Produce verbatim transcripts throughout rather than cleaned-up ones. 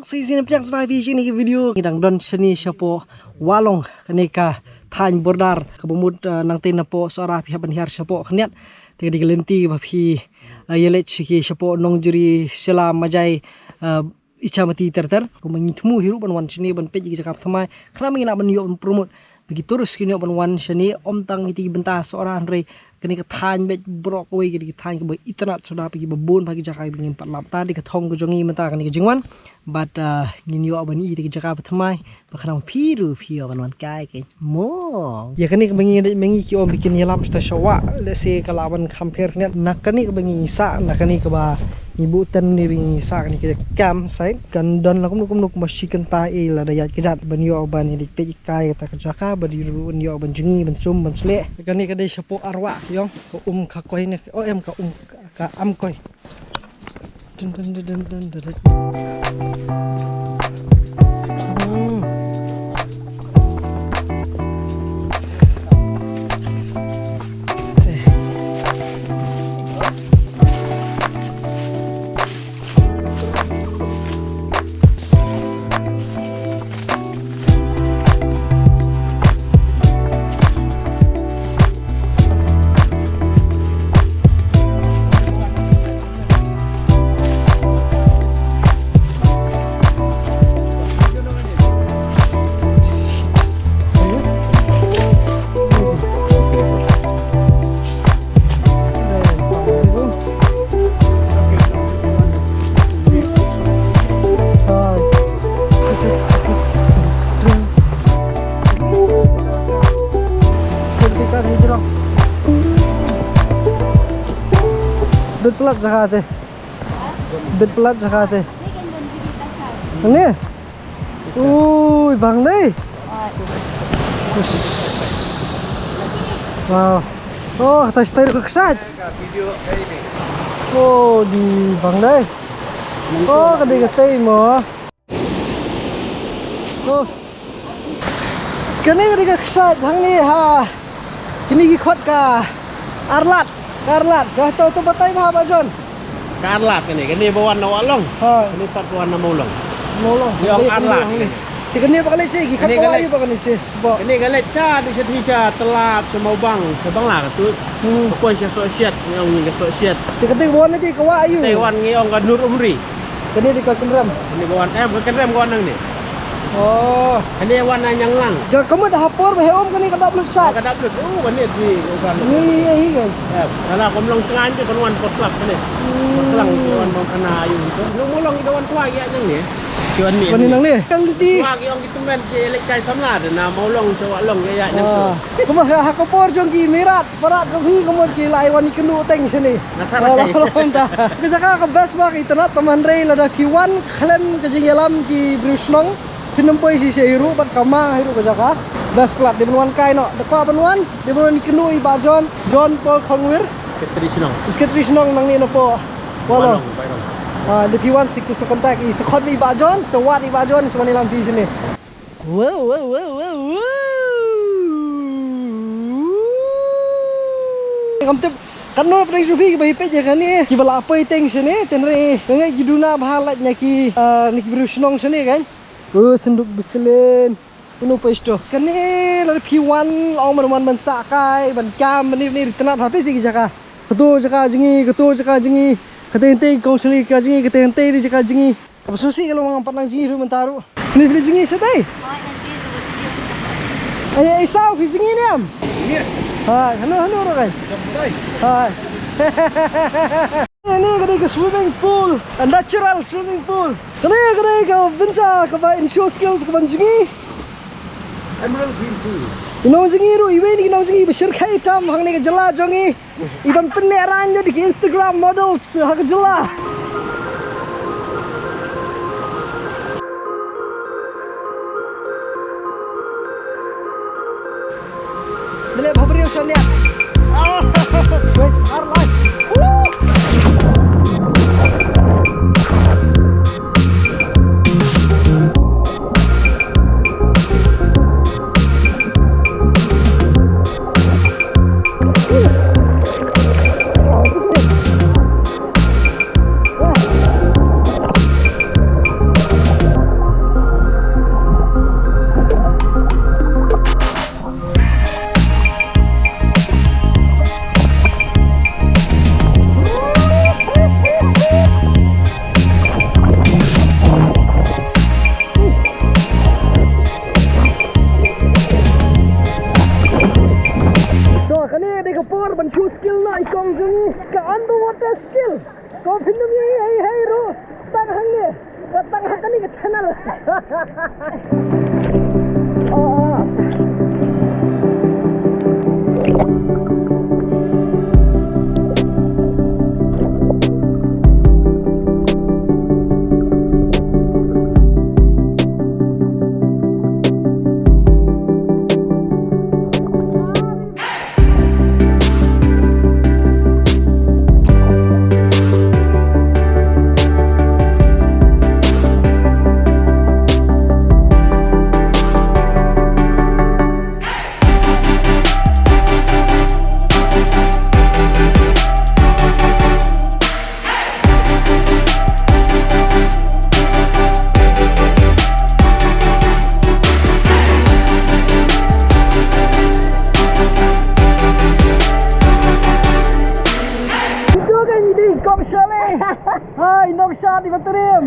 Shisien pdiang sngewbha ïa kane ka video. Ngi dang don shane shapoh Walong, kane ka thaiñ border kaba mut, eh, nangtei napoh Sohra phi hap ban hiar shapoh khyndiat. Te ka dei ka lynti ba phi, eh, ïaleit sha ki shapoh Nongjri, Shella, Majai, eh, Ichamati ter ter. Kumba ngi thmu hi ruh ban wan shane ban peit ïa ki jaka ba thymmai. Khnang ba ngin nang ban ïoh ban promote ba ki tourist kin ïoh ban wan shane, ym tang ïa ki bynta Sohra hynrei kane ka thaiñ beit baroh kawei ka dei ka thaiñ kaba itynnad suda bad kiba bun bha ki jaka kiba ngim pat lap. Te dei ka thong ka jong ngi mynta kane ka jingwan. Bad, ah, ngin ïoh ban ïohi ïa ki jaka ba thymmai ba khnang phi ruh phi ïoh ban wan kai keiñ mo. Ïa kane kaba ngi dei ma ngi ki ong ba kin ïalam sha sha wah. Lehse ka la wan kham pher khyndiat na kane kaba ngi sah, na kane kaba ngi buh tent ne ba ngi sah, kane ka campsite. Kan don la kumno kumno kumba shi kynta ei lada ïaid kjat ban ïoh ban ïa dei peit kai kata ka jaka, ba dei ruh ban ïoh ban jngi, ban sum, ban shleh. Kane ka dei shapoh Arwah ki ong, ka Um Khakoi ne, oh em, ka Um ka, ka Amkoi. Dun, dun, dun, dun, dun, dun, dun. Hmm. Bit palat jaka te. Bit palat jaka te. Ni. Ui, bang dei. Wow. Oh, kata shatai ruh ka kshaid. Oh, dei bang dei. Oh, ka dei katei mo. Oh. Kane ka dei ka kshaid hangne ha. Kine ki khot ka Arlad, ka Arlad. Dah to, to batai ma Bah John. Ka Arlad kane, kane ba wan na Wahlong. Ha. Kane pat ba wan na Mawlong. Mawlong. Ngi ong Arlad kane. Te kane ba ka leit sha, ki khot kawei ba kane sha. Kane ka leit sha, dei sha, dei sha Tyllap, sha Mawbang, sha Bangla ka tu. Hmm. Ka poi sha Sohshiat, ngi ong ka Sohshiat. Te kane ba wan na, dei ka wah aiu? Te wan ngi ong ka Nur Umri. Kane dei ka kynrem. Kane ka wan, em, ka kynrem ka wan nangne. Oh. Kane wan na Ñianglang. Ka mut ha por ba heh um kane ka dap lut sha. Ka dap lut. Oh, kane dei ka wan. Ni, eh, hi kan. Em, kala kum long sngan te kan wan por slap kane. Hmm. Por slang te wan bang kana aiu to. Long mo long ïa ka wan kwah ïa nangne. Ki wan ni. Wan ni nangne. Kan dei. Kwah ki ong ki tymmen ki leit kai samla de na Mawlong sha Wahlong ïa ïa nang. Ah. Kumba ha, ha ka por jong ki Mihrat. Parat ruh hi ka mut ki la wan ïakynduh teng shane. Nga tharai. Ah, la wan da. Ka jaka ka best bha, ka itynnad, tang hynrei lada ki wan khlem ka jingïalam ki briew shnong, phin ym poi shisha hi ruh bad ka ma hi ruh ka jaka. Best palat, dei ban wan kai noh. Da kwah ban wan, dei ban wan ïakynduh i Bah John, John Paul Khongwir. Secretary shnong. Secretary shnong nangne napoh Wahlong. Wahlong, Bairong. Ah, da phi wan sa, sa contact i, sa khot i Bah John, sa wad i Bah John, sa wan ïalam phi shane. Wow, wow, wow, wow, wow. Ngam tip katno pdeng shuh phi kiba ïa peit ïa kane, kiba la poi teng shane, tynrai nga ngeit ki duna bha lait na ki, ah, na ki briew shnong shane kan. Oh, synduk Beslen. Uno poi shto. Kane lada phi wan, la ong ban wan ban sah kai, ban kam, ban ïa, ban ïa, itynnad ha phi shi ki jaka. Kato jaka jngi, kato jaka jngi. Katei hynrei kong shali ka jngi, katei hynrei jaka jngi. Kaba sngewsih ka long ngam pat nang jngi ruh mynta ruh. Ni phi jngi shatai? Ai, ai, saw phi jngi ne em? Hai, hano, hano ruh kai? Hai. Ni ka dei ka swimming pool, a natural swimming pool. Ka dei, ka dei ka bynta kaba in show skills kaba jngi. Emerald green pool. I nongjngi ruh, iwei na ki nongjngi ba shyrkhei tam hangne ka jylla jong ngi. I ban pynlehrain ïa ki Instagram models ha ka jylla. Dale, bhabriew shaniah. Ah, wait, ar lai. Woo! Ban shu skill na i kong jong i ka underwater skill. Ko phin ym ïa ïa ïa ru tang hangne. Ka tang ha kane ka channel. Oh, oh. Ito ka ini di kong Shirley. Hai, nongshad i Batrim.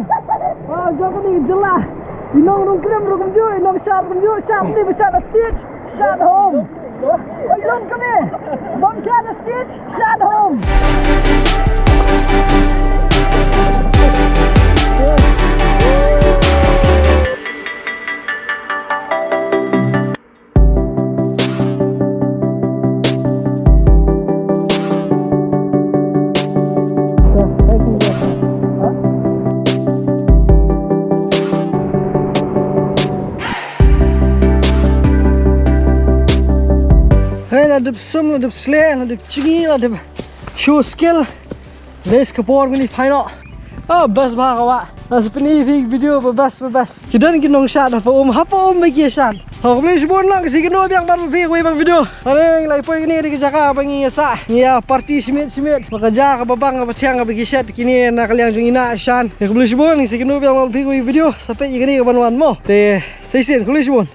Ah, jong kani jylla. I nong Nongkrem ruh kumjuh, i nongshad kumjuh, shad ni ba shad stage. Shad home. Oi, long kane. Bom shad stage, shad home. Hei, la dep sum, la dep sleh, la dep chingi, la dep show skill. Best ka por kani final. Ah, best ba ka wa. As pini vi video ba best ba best. Ki don ki nongshad hapa um, hapa um ba ki shad. Ha, khublei shibun lang, sa ïakynduh biang bad phi ha kawei pat ka video. Hynrei ngi la poi kane ka dei ka jaka ba ngi ïa sah, ngi ïa party shimit shimit. Ba ka jaka ba bang kaba thiang kaba ki shet kine na ka liang jong ngi na shan. Khublei shibun, sa ïakynduh biang bad phi ha kawei ka video. Sa peit ïa kane kaban wan mo. Te sa shisien, khublei shibun.